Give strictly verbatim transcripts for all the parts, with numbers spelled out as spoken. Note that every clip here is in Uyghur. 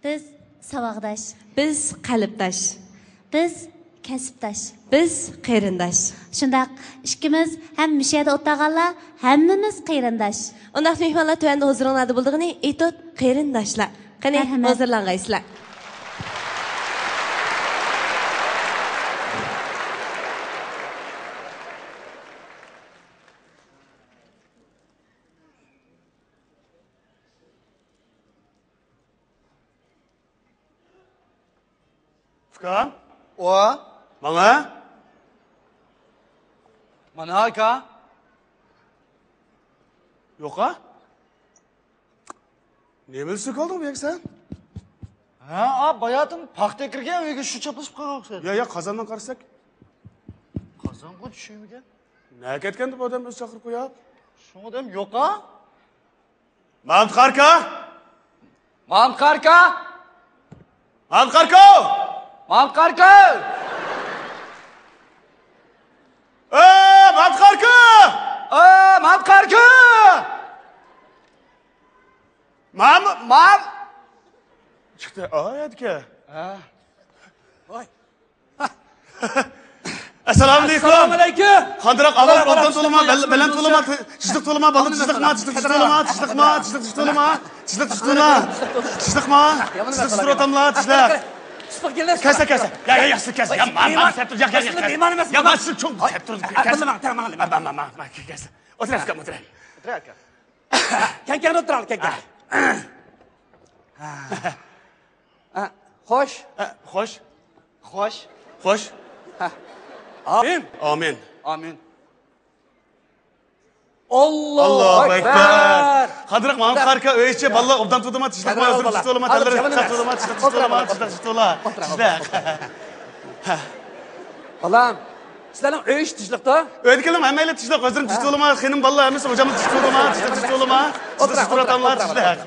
بىز ساۋاقداش. بىز قەلبداش. بىز كەسىپداش. بىز قېرىنداش. شۇنداق، ئىككىمىز ھەم مۇشۇ يەردە ئولتۇرغانلار ھەممىمىز قېرىنداش. ئۇنداق مېھمانلار تۆۋەندە ھۇزۇرۇڭلاردا بولىدىغىنى ئېتوت قېرىنداشلار. قېنى، مەرھەمەت. ھۇزۇرلانغايسىلەر. ئۇكام؟ ۋا؟ ماڭا؟ مانا ئاكا. يوقا؟ نېمىلا سۆكۈلدۈڭ بۇ يەرگە سەن؟ ھە، ئا، باياتىن پاختا ئەكىرگەن ئۆيگە شۇ چاپلىشىپ قالغان ئوخشايدۇ. يا، يا، قازاندىن قارىساق. قازانغا چۈشۈرمىگەن. نەگە كەتكەندە بۇ ئادەم ئۆزى چاقىرىپ قويۇپ؟ شۇڭا دەم يوقا. مامۇت قارىكا! مامۇت قارىكا! مامۇت قارىكا! مامۇت قارىكا! ئە، مامۇت قارىكا! ئە، مامۇت قارىكا! مام-، مام-، چىقتى. ئايەتكە. ھە. ۋاي. ئەسسالامۇ ئەلەيكۇم. ئەسسالامۇ ئەلەيكۇم. قانداق ئەھۋال؟ ئوبدان تولىما، بەل-، بەلەن تولىما، تىنچلىق تولىما، بالىلار تىنچلىقما، تىنچلىق تولىما، تىنچلىقما، تىنچلىق تولىما، تىنچلىق تولىما، تىنچلىقما، تىنچلىق تۇرۇۋاتاملا، تىنچلىق. كەلسە، كەلسە. يا، يا، يا، سىز كەلسە. يا، ما، ما، سەت تۇر، يا، يا، يا، يا. يا، ما، سىز چوڭ سەت تۇر، كەلسە. ئا، بولدى، ماڭ، تەڭ ماڭ، ماڭ، ماڭ، كەلسە. ئولتۇرىسىز، ئولتۇرىسىز. ئولتۇرىڭ، ئاكا. كەڭ، كەڭ ئولتۇراڭ، كەڭ، كەڭ. ئا، خوش. ئا، خوش. خوش. خوش. ھە. ئامىن. ئامىن. ئامىن. ئاللاھۇ ئەكبەر. قانداق مامۇت قارىكا، ئۆي ئىچى، بالىلار ئوبدان تۇردىما، تىنچلىقما، ئۆزۈم تۇتۇۋالىما، تەللىرى تۇتۇۋالىما، تىنچلىق تۇتۇۋالما، تىنچلىق تۇتۇۋالما، تىنچلىق. بالام، سىلەرنىڭ ئۆي ئىشى تىنچلىقتا؟ ئۆيدىكىلەرنىڭ ھەممەيلەن تىنچلىق، ئۆزلىرىم تىنچ بولىما، خېنىم بالىلار ھەممىسى خوجامنى تىنچ بولىما، تىنچ بولىما، تىنچ تۇرۇۋاتاملا، تىنچلىق.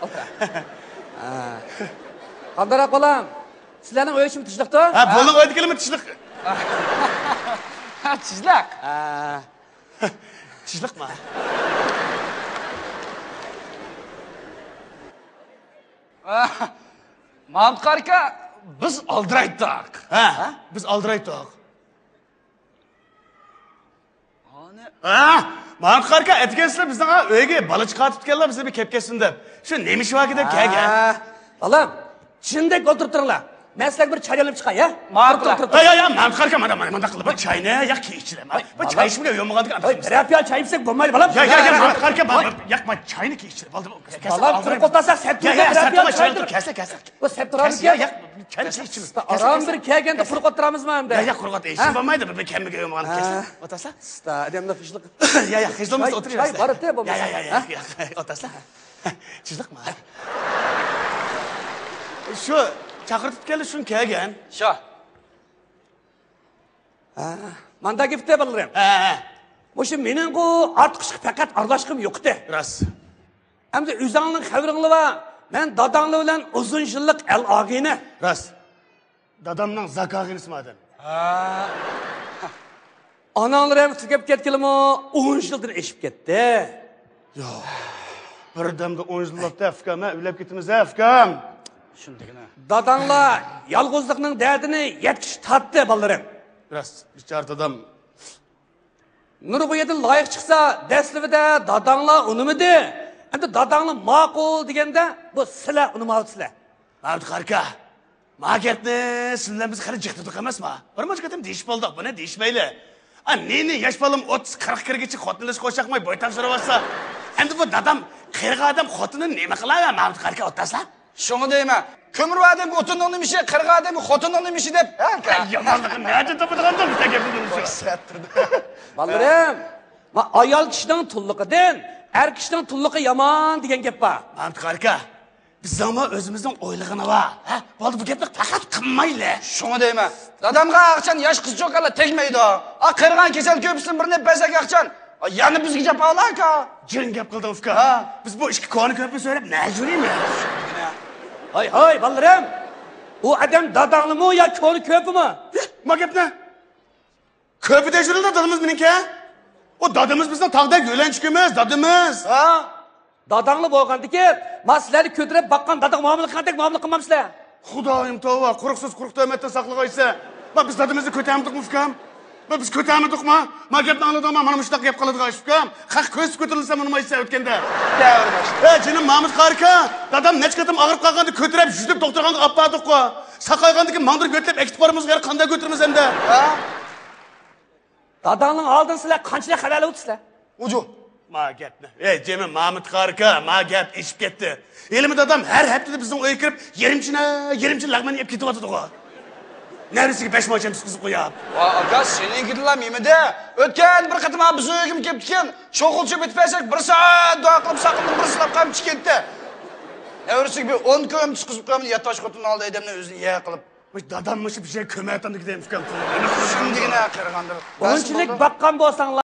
قانداق بالام؟ سىلەرنىڭ ئۆي ئىشىمۇ تىنچلىقتا؟ ھە، بۇنىڭ ئۆيدىكىلىرىمۇ تىنچلىق. تىنچلىق. تىنچلىقما؟ مامۇت قارىكا، بىز ئالدىرايتتۇق. ھە، بىز ئالدىرايتتۇق. ھە، مامۇت قارىكا، ئەتىگەن سىلەر بىزنىڭ ئۆيگە بالا چىقارتىپتىكەنلەر، بىزنى بىر كەپ كەتسۇن دەپ. شۇ نېمە ئىش باركى دەپ كەلگەن. بالام، چىندەك ئولتۇرۇپ تۇرۇڭلار. مەن سىلەرگە بىر چاي ئېلىپ چىقاي، ھە؟ ماقۇل. تۇرۇپ، تۇرۇپ، تۇرۇپ. يا، يا، يا، مامۇت قارىكا، مانا، مانا، مانداق قىلىپ، بىر چاينى ياق كېيىن ئىچىلە. بىر چاي ئىچمىگە يومىغاندىك. ۋاي، بىرەر پىيالە چاي ئىچسەك بولمايدۇ، بالام؟ يا، يا، يا، مامۇت قارىكا، ياق، مانا چاينى كېيىن ئىچىلە. بولدى، بولدى. بالام، تۇرۇپ ئولتۇرساق سەت تۇرىدۇ، بىرەر پىيالە چاي تۇرۇپ. كەلسە، كەلسە. بۇ سەت تۇرامىكەن؟ ياق، ياق، چاي ئىچىمىز. ئاران بىر كەلگەندە قۇرۇق ئولتۇرامىزمۇ ئەمدى؟ ياق، ياق، قۇرۇق ئولتۇرۇپ ئىشىم بولمايدۇ، بىر كەممىگە يومىغان كەلسە. ئولتۇرسا. ئادەمنىڭ خۇشلۇقى. يا، يا، خىجلىمىز ئولتۇرۇۋەرسە. چاي بار ئىدى، بولمىسا. يا، يا، يا، يا، ئولتۇرسا. تىنچلىقما؟ شۇ چاقىرتىپ كەلدى، شۇ كەلگەن. شۇ. ھە، ماندا گېپتە بالىلىرىم. ھە، ھە. مۇشۇ مېنىڭغۇ ئارتۇق ئىشقا پەقەت ئارىلاشقۇم يوقتى. راست. ئەمدى ئۆزۈڭلارنىڭ خەۋىرىڭلار بار. مەن داداڭلار بىلەن ئۇزۇن يىللىق ئەل ئاغىنە. راست. دادامنىڭ زاك ئاغىنىسىما ئادەم. ھە. ئاناڭلار ھەم تۈگەپ كەتكىلىمۇ ئون يىلدىن ئېشىپ كەتتى. ياق. بىردەمدە ئون يىل بولۇپتۇ، ئۇكام، ھە، ئۆيلەپ كېتىمىز، ھە، ئۇكام. شۇندىكىنا. داداڭلار يالغۇزلۇقنىڭ دەردىنى يەتكۈچە تارتتى، بالىلىرىم. راست، بىچارە دادام. نۇرغۇن يەردىن لايىق چىقسا، دەسلىپىدە داداڭلار ئۇنىمىدى. ئەمدى داداڭلار ماقۇل دېگەندە، بۇ سىلەر ئۇنىماۋاتىسىلەر. مامۇت قارىكا، ما گەپنى سىز بىلەن بىز خېلى جىق تۇردۇق ئەمەسما؟ بىر مۇنچە قېتىم دېيىشىپ بولدۇق، بۇنى دېيىشمەيلى. ئا، نېنى ياش بالام ئوتتۇز قىرىق كىرگىچە خوتۇن ئېلىشقا ئوشاقماي بويتاق سورىۋاتسا، ئەمدى بۇ دادام قېرىغان ئادەم خوتۇنىنى نېمە قىلاۋەر، مامۇت قارىكا، ئولتۇرسا؟ شۇڭا دەيمەن، كۆمۈر ئادەمگە ئوتۇننىڭ نېمە ئىشى، قېرىغان ئادەمگە خوتۇننىڭ نېمە ئىشى دەپ، ھە، ئۇكا؟ ئەي، يامانلىقىنى نەدە تاپىدىغاندۇ بىزدە گەپنى دېمىسۇ. ۋاي، سەت تۇردى. بالىلىرىم، ما ئايال كىشىنىڭ تۇللۇقىدىن ئەر كىشىنىڭ تۇللۇقى يامان دېگەن گەپ بار. مامۇت قارىكا، بىزنىڭمۇ ئۆزىمىزنىڭ ئويلىغىنى بار. ھە؟ بولدى، بۇ گەپنى پەقەت قىلمايلى. شۇڭا دەيمەن، دادامغا ئاقچان ياش قىز چوكانلار تەگمەيدۇ. ئا، قېرىغان كېسەل كۆپىسىدىن بىرنى بەرسەك ئاقچان، ئا، يەنە بىزگە جاپالار ئاكا. جىڭ گەپ قىلدىڭ ئۇكا. ھە. بىز بۇ ئىككى كونا كۆپنى سۆرەپ نە يۈرىمىز؟ ھاي، ھاي، بالىلىرىم، ئۇ ئادەم داداڭلىمۇ يا كونا كۆپىمۇ؟ ما گەپنى. كۆپى تەكشۈرۈلدى دادىمىز مېنىڭكى. ئۇ دادىمىز بىزنىڭ تاغدەك يۆلەنچۈكىمىز، دادىمىز. ھە؟ داداڭلا بولغاندىكىن، ما سىلەرنى كۆتۈرۈپ باققان دادىغا مۇئامىلە قىلغاندەك مۇئامىلە قىلمامسىلەر؟ خۇدايىم توۋا، قۇرۇقسىز قۇرۇق تۆھمەتتىن ساقلىغايسەن. ما بىز دادىمىزنى كۆتەرمىدۇقمۇ ئۇكام؟ ما بىز كۆتەرمىدۇقما؟ ما گەپنى ئاڭلىدىڭما؟ مانا مۇشۇنداق گەپ قىلىدىغان ئىش ئۇكام. خەق كۆزى كۆتۈرۈلسە مۇنىمايسەن ئۆتكەندە. دەۋر باشلىدى. ھە جېنىم مامۇت قارىكا، دادام نەچچە قېتىم ئاغرىپ قالغاندا كۆتۈرۈپ يۈدۈپ دوختۇرخانىغا ئاپ باردۇققۇ. ساقايغاندىن كېيىن ماڭدۇرۇپ يۆتلەپ ئەكېتىپ بارىمىز، يەنە قانداق كۆتۈرىمىز ئەمدى؟ ھە؟ داداڭنىڭ ھالىدىن سىلەر قانچىلىك خەۋەرلەپ ئۆتىسىلەر؟ ئۇجۇ. ما گەپنى. ئەي جېنىم مامۇت قارىكا، ما گەپ ئېشىپ كەتتى. ھېلىمۇ دادام ھەر ھەپتىدە بىزنىڭ ئۆيگە كىرىپ، يېرىم چىنە، يېرىم چىنە لەغمەننى يەپ كېتىۋاتىدىغۇ. نەۋرىسىگە بەش ماشىنا تۇتقۇزۇپ قويۇپ. ۋا ئاكا، سېنىڭكىدىنلا يېمىدە. ئۆتكەن بىر قېتىم بىزنىڭ ئۆيگىمۇ كېلىپتىكەن. شوخلىچىپ ئۆتۈپ بەرسەك، بىر سائەت دۇئا قىلىپ، ساقىلدىن بىر سىلاپ قايمىچىپ كەتتى. نەۋرىسىگە بىر ئون كويۇم تۇتقۇزۇپ قويۇمدۇ، ياتاش خوتۇن ئالدى ئادەمنى ئۆزىنى يە قىلىپ. مۇشۇ دادام مۇشۇ بىر شەي كۆمەتامدۇ دېگەن ئۇكام. شۇندىگىنە قېرىغاندۇر. ئۇنچىلىك باققان بولساڭلار.